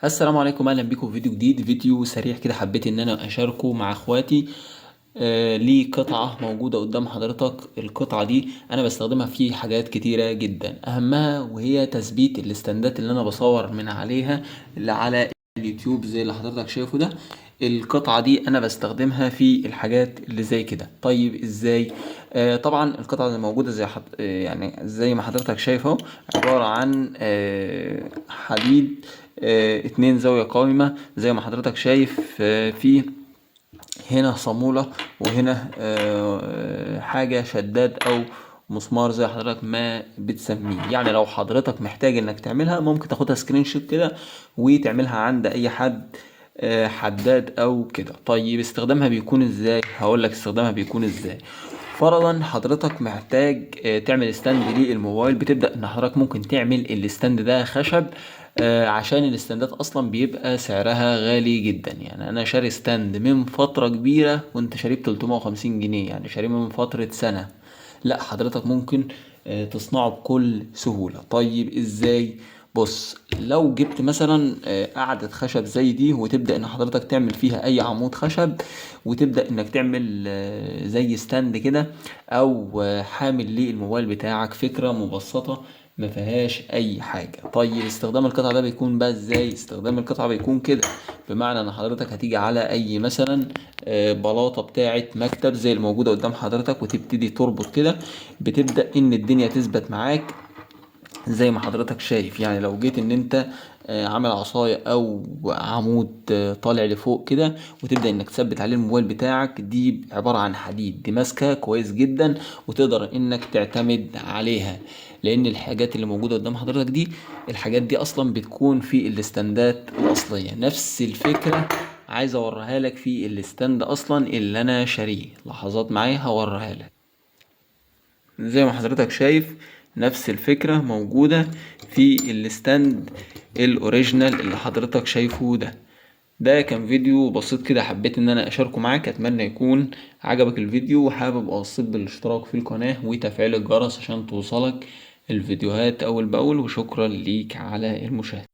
السلام عليكم، اهلا بيكم في فيديو جديد، فيديو سريع كده حبيت ان انا اشاركه مع اخواتي. ليه قطعة موجودة قدام حضرتك. القطعة دي انا بستخدمها في حاجات كتيرة جدا، اهمها وهي تثبيت الاستندات اللي انا بصور من عليها اللي على اليوتيوب زي اللي حضرتك شايفه ده. القطعة دي انا بستخدمها في الحاجات اللي زي كده. طيب ازاي؟ طبعا القطعة اللي موجودة زي حط... آه، يعني زي ما حضرتك شايف اهو، عبارة عن حديد، 2 زاوية قائمة زي ما حضرتك شايف. في هنا صامولة وهنا حاجة شداد أو مسمار زي حضرتك ما بتسميه. يعني لو حضرتك محتاج انك تعملها ممكن تاخدها screenshot كده وتعملها عند اي حد، حداد او كده. طيب استخدامها بيكون ازاي؟ هقول لك استخدامها بيكون ازاي. فرضا حضرتك محتاج تعمل stand للموبايل، بتبدأ ان حضرتك ممكن تعمل ال stand ده خشب، عشان الاستندات اصلا بيبقى سعرها غالي جدا. يعني انا شاري stand من فترة كبيرة كنت شاريه ب 350 جنيه، يعني شاريه من فترة سنة. لا حضرتك ممكن تصنعه بكل سهولة. طيب ازاي؟ بص، لو جبت مثلا قعدة خشب زي دي وتبدأ ان حضرتك تعمل فيها اي عمود خشب، وتبدأ انك تعمل زي stand كده او حامل للموبايل بتاعك. فكرة مبسطة ما فيهاش اي حاجة. طيب استخدام القطعة ده بيكون بقى ازاي؟ استخدام القطعة بيكون كده، بمعنى ان حضرتك هتيجي على اي مثلا، بلاطة بتاعة مكتب زي الموجودة قدام حضرتك، وتبتدي تربط كده، بتبدأ ان الدنيا تثبت معاك زي ما حضرتك شايف. يعني لو جيت ان انت عامل عصاية او عمود، طالع لفوق كده، وتبدأ انك تثبت عليه الموبايل بتاعك، دي عبارة عن حديد، دي ماسكة كويس جدا وتقدر انك تعتمد عليها، لان الحاجات اللي موجودة قدام حضرتك دي الحاجات دي اصلا بتكون في الاستندات الاصلية. نفس الفكرة عايز اوريها لك في ال stand اصلا اللي انا شاريه. لحظات معايا هوريها لك. زي ما حضرتك شايف نفس الفكرة موجودة في ال stand ال original اللي حضرتك شايفه ده. ده كان فيديو بسيط كده حبيت ان انا اشاركه معاك، اتمنى يكون عجبك الفيديو، وحابب اوصيك بالاشتراك في القناة وتفعيل الجرس عشان توصلك الفيديوهات اول باول، وشكرا ليك على المشاهدة.